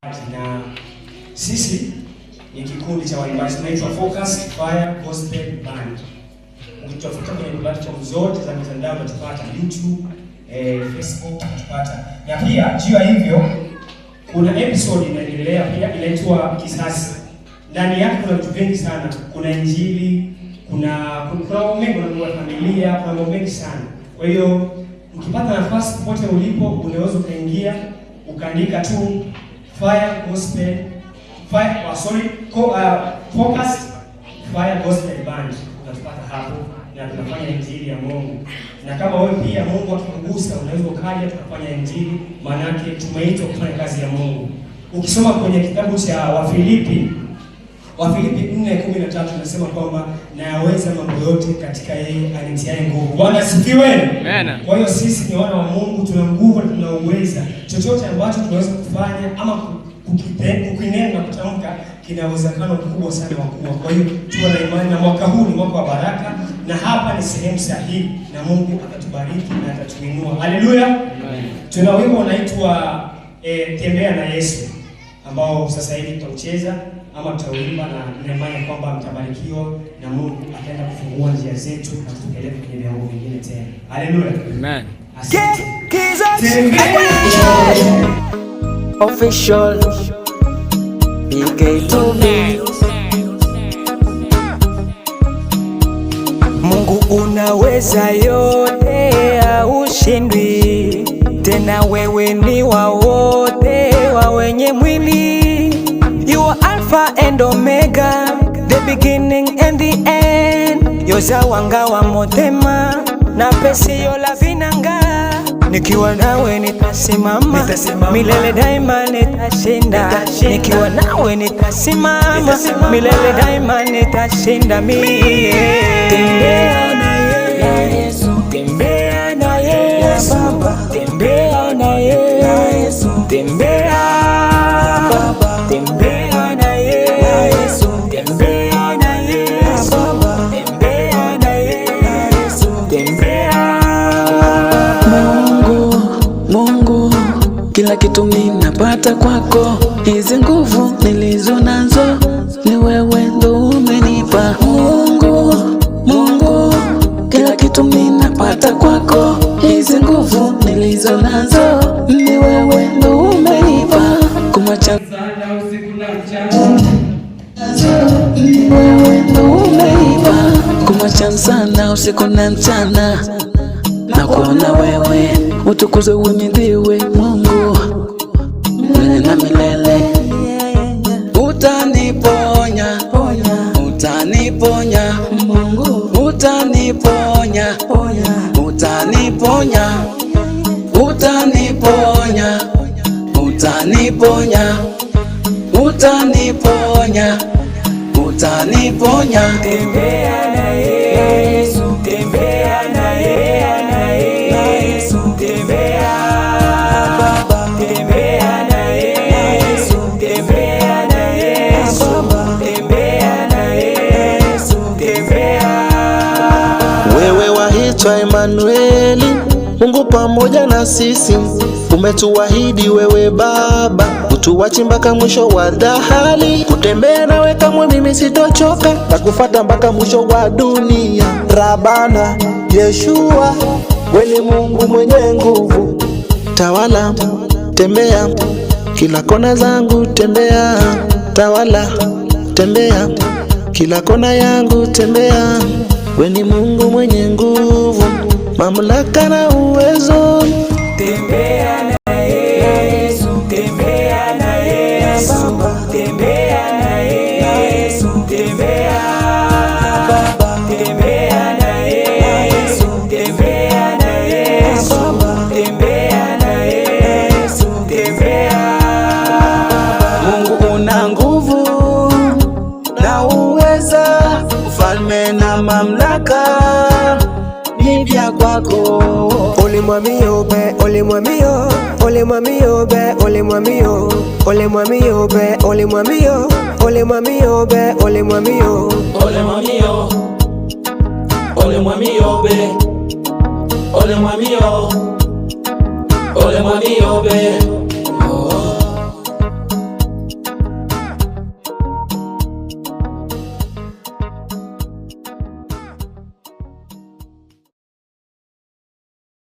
Na sisi ni kikundi cha waimbaji tunaitwa Focus Fire Gospel Band. Ukitafuta kwenye platform zote za mitandao utatupata YouTube, Facebook utatupata. Na pia juu ya hivyo kuna episode inaendelea pia inaitwa Kisasi. Ndani yake kuna vitu vingi sana. Kuna Injili, kuna mambo mengi, kuna mambo ya familia, kuna mambo mengi sana. Kwa hiyo ukipata nafasi popote ulipo unaweza ukaingia ukaandika tu Fire Gospel Fire, oh, sorry, Focus Fire Gospel Band, utatupata hapo na tunafanya injili ya Mungu. Na kama wewe pia Mungu akikugusa unaweza ukaja tukafanya injili, maanake tumeitwa kufanya kazi ya Mungu. Ukisoma kwenye kitabu cha Wafilipi, Wafilipi 4:13 inasema kwamba nayaweza mambo yote katika yeye anitiaye nguvu. Bwana asifiwe. Amen. Kwa hiyo sisi ni wana wa Mungu, tuna nguvu na tuna uweza. Chochote ambacho tunaweza kufanya ama kukinena na kutamka kina uwezekano mkubwa sana wa kuwa. Kwa hiyo tuwe na imani, na mwaka huu ni mwaka wa baraka, na hapa ni sehemu sahihi, na Mungu atatubariki na atatuinua. Haleluya. Tuna wimbo unaitwa Tembea na Yesu ambao sasa hivi tutaucheza ama tutauimba, na nina imani kwamba mtabarikiwa na Mungu ataenda kufungua njia zetu na kutupeleka kwenye viwango vingine tena. Haleluya. Amen. Asante. Tembea. Official BK2B. Mungu unaweza yote, haushindwi tena, wewe ni wa wote wa wenye mwili. You are Alpha and Omega, the beginning and the end. Yoza wanga wa motema na pesi yola vinanga. Nikiwa nawe nitasimama, Nitasimama. Milele daima nitashinda. Nitashinda. Nikiwa nawe nitasimama, Nitasimama. Milele daima nitashinda mie. Tembea na Yesu, tembea na Yesu, tembea na Yesu, tembea, tembea na Yesu, tembea na Yesu, tembea na Yesu, tembea. Mungu, Mungu, kila kitu ninapata kwako. Hizi nguvu nilizo nazo ni wewe ndo umenipa. Mungu, Mungu, kila kitu ninapata kwako. Hizi nguvu nilizo nazo ni wewe ndo umenipa. Kumwacha ni wewe ndo umenipa. Kumwacha sana usiku na mchana na kuona wewe, utukuze uhimidiwe Mungu milele na milele. Utaniponya, utaniponya Mungu, utaniponya, utaniponya, utaniponya, utaniponya, utaniponya, utaniponya. Tembea na Yesu, tembea na Yesu, tembea, tembea na Yesu, tembea na Yesu, tembea na Yesu, tembea. Wewe waitwa Emanueli, Mungu pamoja na sisi. Umetuahidi wewe Baba, utuachi mpaka mwisho wa dahali. Kutembea nawe kamwe mimi sitochoka, na kufuata mpaka mwisho wa dunia. Rabana Yeshua, we ni Mungu mwenye nguvu. Tawala, tembea kila kona zangu, tembea. Tawala, tembea kila kona yangu, tembea. We ni Mungu mwenye nguvu, mamlaka na uwezo. Tembea na Yesu, tembea na Yesu, tembea na Yesu, tembea, tembea na Yesu, tembea na Yesu, tembea na Yesu, tembea. Mungu una nguvu na uweza, ufalme na mamlaka ni vya kwako. Ole mwami be, ole mwami yo, ole mwami yo be, ole mwami yo, ole mwami yo be, ole mwami yo, ole mwami yo be, ole mwami yo. Ole mwami yo, ole mwami yo be, ole mwami yo, ole mwami yo be.